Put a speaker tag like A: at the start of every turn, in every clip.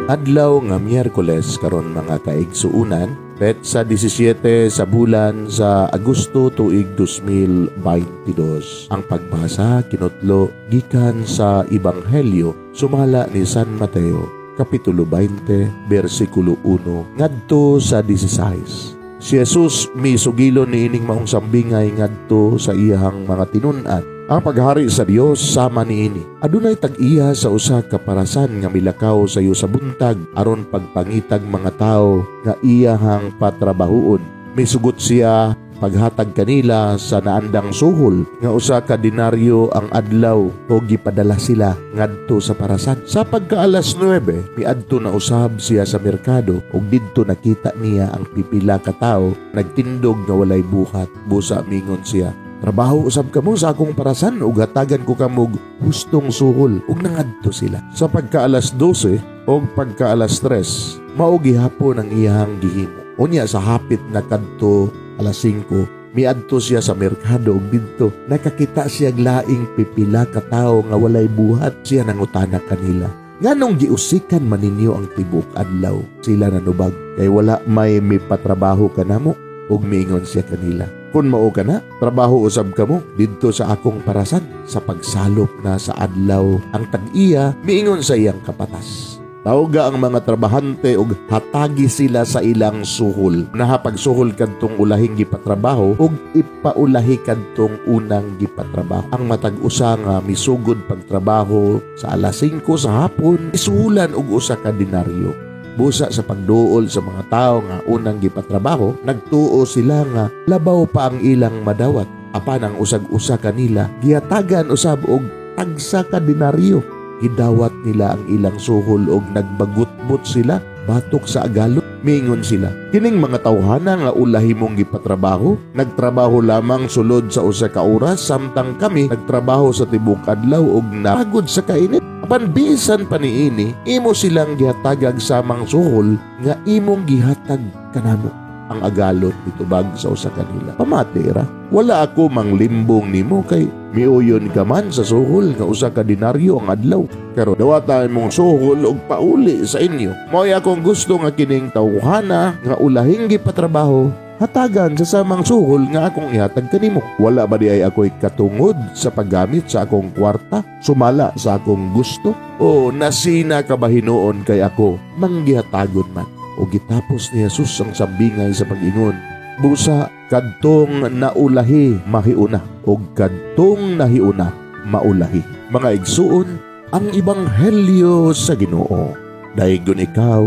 A: Adlaw nga Miyerkules karon, mga kaigsuunan, petsa 17 sa bulan sa Agosto, tuig 2022. Ang pagbasa kinutlo gikan sa Ebanghelyo sumala ni San Mateo, Kapitulo 20, versikulo 1 ngadto sa 16. Si Jesus misugilon niining maong sambingay ngadto sa iyahang mga tinun-an. "Ang paghari sa Dios sama niini. Adunay tag-iya sa usa ka parasan nga milakaw sayo sa buntag aron pagpangitag mga tawo nga iyahang patrabahuon. Misugot siya paghatag kanila sa naandang suhol nga 1 ka denaryo ang adlaw o gipadala sila ngadto sa parasan. Sa pagka alas 9, miadto na usab siya sa merkado ug didto nakita niya ang pipila ka tawo nagtindog nga walay buhat. Busa mingon siya, 'Trabaho usab kamo sa akong parasan ug hatagan ko kamog hustong suhol,' ug nangadto sila. Sa pagka alas 12 og pagka alas 3, mao gihapon ang iyahang gihimo. Unya sa hapit na kadto alas 5, miadto siya sa merkado ug didto nakakita siya laing pipila ka tawo nga walay buhat. Siya nangutana kanila, 'Nganong giusikan man ninyo ang tibuok adlaw?' Sila nanubag, 'Kay wala may mipatrabaho kanamo.' Ug miingon siya kanila, 'Kung mao kana, trabaho usab kamo didto sa akong parasan.' Sa pagsalop na sa adlaw, ang tag-iya miingon sa iyang kapatas, 'Tawga ang mga trabahante ug hatagi sila sa ilang suhol. Nahapagsuhol kadtong ulahing gipatrabaho ug ipaulahi kadtong unang gipatrabaho.' Ang matag usa nga misugod pagtrabaho sa alas 5 sa hapon, isuhulan og 1 ka denaryo. Busa sa pagduol sa mga tao nga unang gipatrabaho, nagtuo sila nga labaw pa ang ilang madawat. Apan ang usag-usa kanila gihatagan usab og tagsa ka denaryo. Gidawat nila ang ilang suhol og nagbagutbot sila batok sa agalon. Miingon sila, 'Kining mga tawhana nga ulahi mong gipatrabaho, nagtrabaho lamang sulod sa 1 ka oras samtang kami nagtrabaho sa tibuok adlaw ug napagod sa kainit. Apan bisan pa niini, imo silang gihatagag samang suhol nga imong gihatag kanamo.' Ang agalon mitubag sa usa kanila, 'Pamati ra, wala ako manglimbong nimo kay miuyon ka man sa suhol nga 1 ka denaryo ang adlaw. Karon dawata imong suhol ug pauli sa inyo. Mao'y akong gusto nga kining tawhana nga ulahing gipatrabaho hatagan sa samang suhol nga akong ihatag kanimo. Wala ba diay ako'y katungod sa paggamit sa akong kwarta sumala sa akong gusto? O nasina ka ba hinuon kay ako manggihatagon man?' O gitapos ni Jesus ang sambingay sa pag-ingon, 'Busa kadtong naulahi mahiuna ug kadtong nahiuna maulahi.' Mga igsuon, ang ebanghelyo sa Ginoo. Daygon ikaw,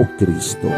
A: o Kristo.